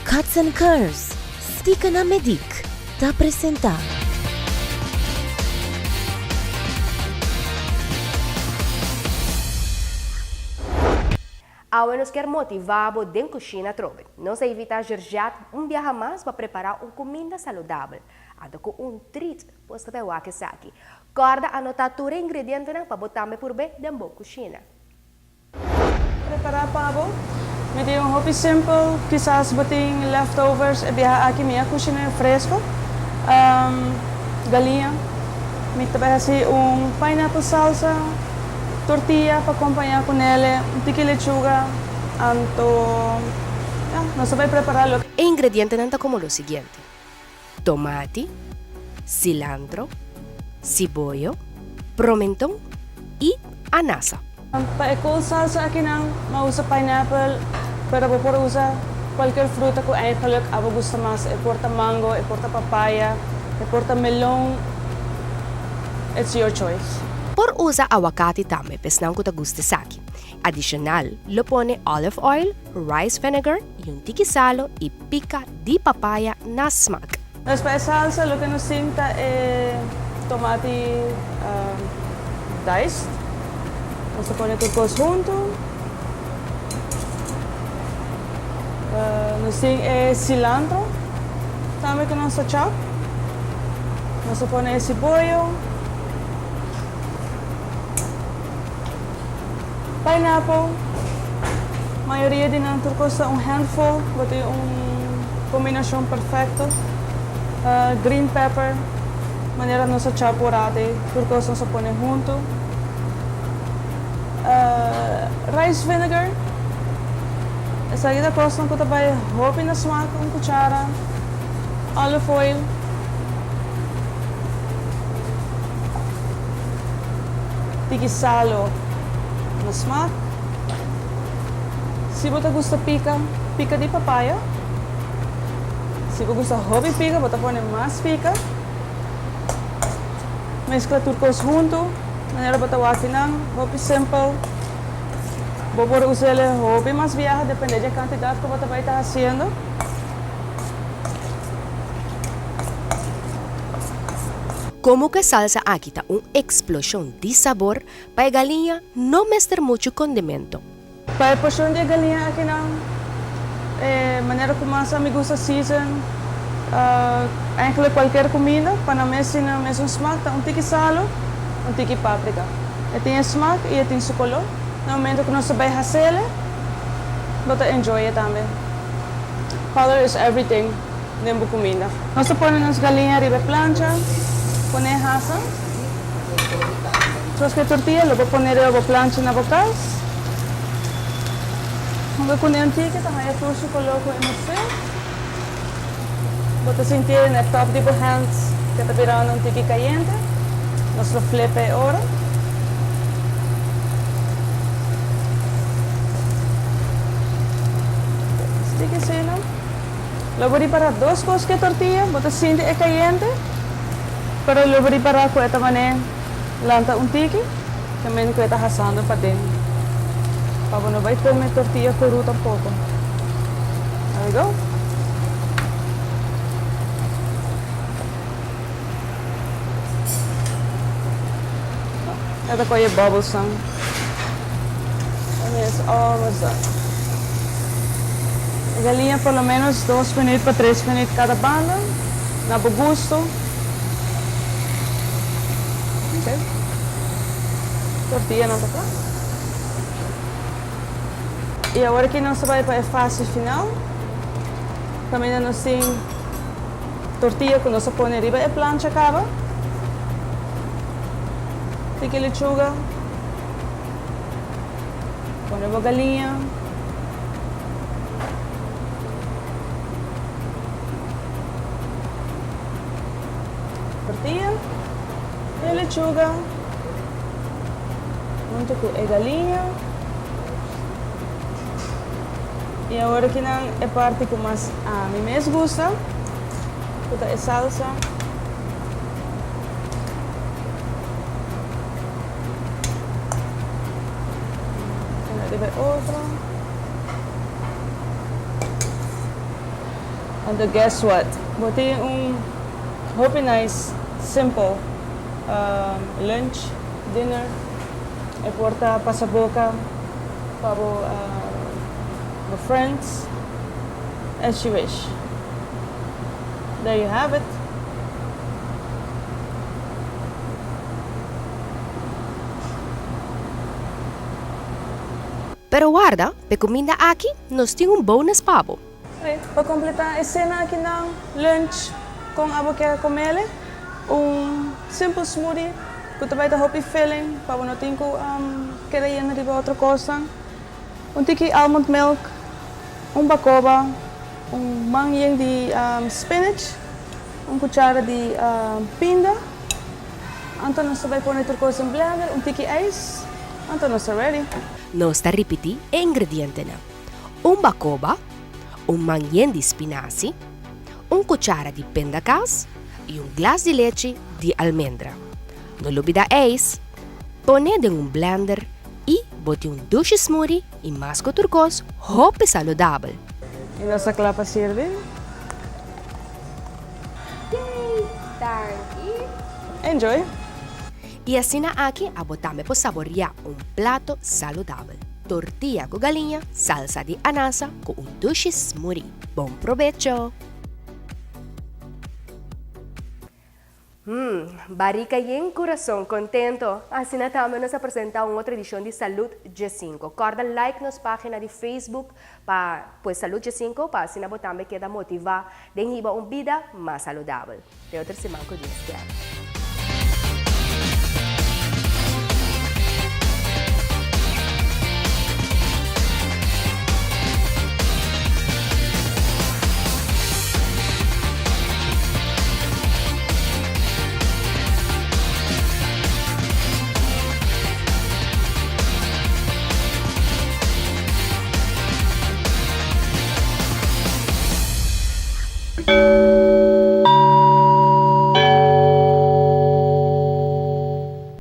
Cuts and Curves, Stika na Medic, ta presenta. Awe nos kier motiva bo den cushina atrobe. Nos a invita Georgette un biaha mas pa prepara un cuminda saludabel. Anto cu un treat bo ta bay wak esaki. Corda anota tur e ingredientenan pa bo tambe purbe den bo cushina. Prepara pa bo. Mi tin un hopi simpel, kisas bo tin leftovers e biaha aki mi a cushina fresco. Galiña. Mi ta bay haci un pineapple salsa, tortilla pa compaña cu nele, un tiki lechuga, anto ya, nos ta bay prepara lo. E ingredientenan ta como lo siguiente, tomati, cilantro, siboyo, promenton y anasa. Pa e cold salsa akinan mi a usa pineapple, pero bo por usa cualkier fruta cu eigenlijk abo gusta mas. E por ta mango, e por ta papaya, e por ta melon, it's your choice. Por usa awakati tambe pa esnan cu ta gusta esaki. Adicional lo pone olive oil, rice vinegar y un tiki salo y pica di papaya na smaak. Nos pa e salsa loke nos tin ta e tomati diced. Nos ta pone tur kos huntu. Nos tin e cilantro tambe ku nos ta chop. Nos ta pone e siboyo, pineapple. Mayoria di nan tur kos ta un handful, bo tin un kombinashon perfekto. Green pepper, manera nos a chop orate, tur kos nos a pone huntu. Rice vinegar, esaki ta kosnan ku ta bai hopi na smak, un kuchara, olive oil. Tiki salo na smak. Si bo ta gusta pika, pika di papaya. Si bo gusta hopi pika, bo ta pone mas pika. Meskla tur kos huntu, manera bo ta wak nan, hopi simpel. Bo por us'el hopi mas biaha, depende di e kantidat ku bo ta bai ta hasiendo. Komo ku e salsa aki ta un eksploshon di sabor, pa e galiña no mester muchu kondimento. Pa e porshon di e galiña akinan, e manera ku mas ami gusta season eigenlijk kualker kuminda pa nan mes tin nan mesun smak ta un tiki salu, un tiki paprika. E tin e smak i e tin su koló. Na momento ku nos ta bai hasele, bo ta enjoy e tambe. Color is everything den bo kuminda. Nos ta pone nos galiña riba e plancha, pone e hasa. Despues ku e tortilla lo bo pone riba bo plancha na bo kas. Hunga kuné un tiki ta haña tur su koló ku e mester. Bo ta sintié na e top di bo hands ke ta birando un tiki kayente. Nos lo flip e ora. Tiki asina. Lo bo ripará dos kos ku e tortilla, bo ta sinti e kayente, pero lo bo ripará ku e ta man'é lanta un tiki, tamen ku e ta hasando paden. Pa bo no bai kome tortilla koru tampoko. There we go. E ta koye bubbles nan. And it's almost done. E galiña por lo menos dos minuut pa tres minuut kada banda, na bo gusto. Okay. Tortilla nan ta kla. I awor aki nos ta bai pa e fase final. Kaminda nos tin tortilla ku nos a pone riba e plancha kaba. Tiki lechuga. Pone bo galiña. Tortilla e lechuga hunto ku e galiña. I awor akinan e parti ku mas ami mes gusta, ku ta e salsa. Pone riba e otro. Anto guess what? Bo tin un hopi nice simple lunch, dinner. E por ta pasa boca pa bo bo friends as you wish. There you have it. Pero warda, p'e cuminda aki nos tin un bonus pa bo. Pa completá e cena aki nan, lunch con abo kier comele, un simple smoothie cu ta bay ta hopi filling pa bo no tin cu keda yena riba otro cosnan, un tiki almond milk, un bacoba, un man yen di spinach, un cuchara di pinda, anto nos ta bay pone tur cos den blender, un tiki ijs, anto nos ta ready. Nos ta ripití e ingredientenan, un bakoba, un man yen di spinasi, un kuchara di pindakaas i un glas di lechi di almendra. No lubidá ijs! Pone den un blender i bo tin un dushi smoothie i mas ku tur kos hopi saludabel. I nos ta kla pa sirbi. Yay! Danki! Enjoy! I asina aki abo tambe por saboreá un plato saludabel, tortilla ku galiña, salsa di anasa ku un dushi smoothie. Bon probecho! Hmm, barika yen, kurason kontento. Asina tambe nos a presentá un otro edishon di Salud Djesinko. Kòrda like nos página di Facebook pa pues Salud Djesinko pa asina bo tambe keda motivá den hiba un bida mas saludabel. Te otro siman ku Dios kier.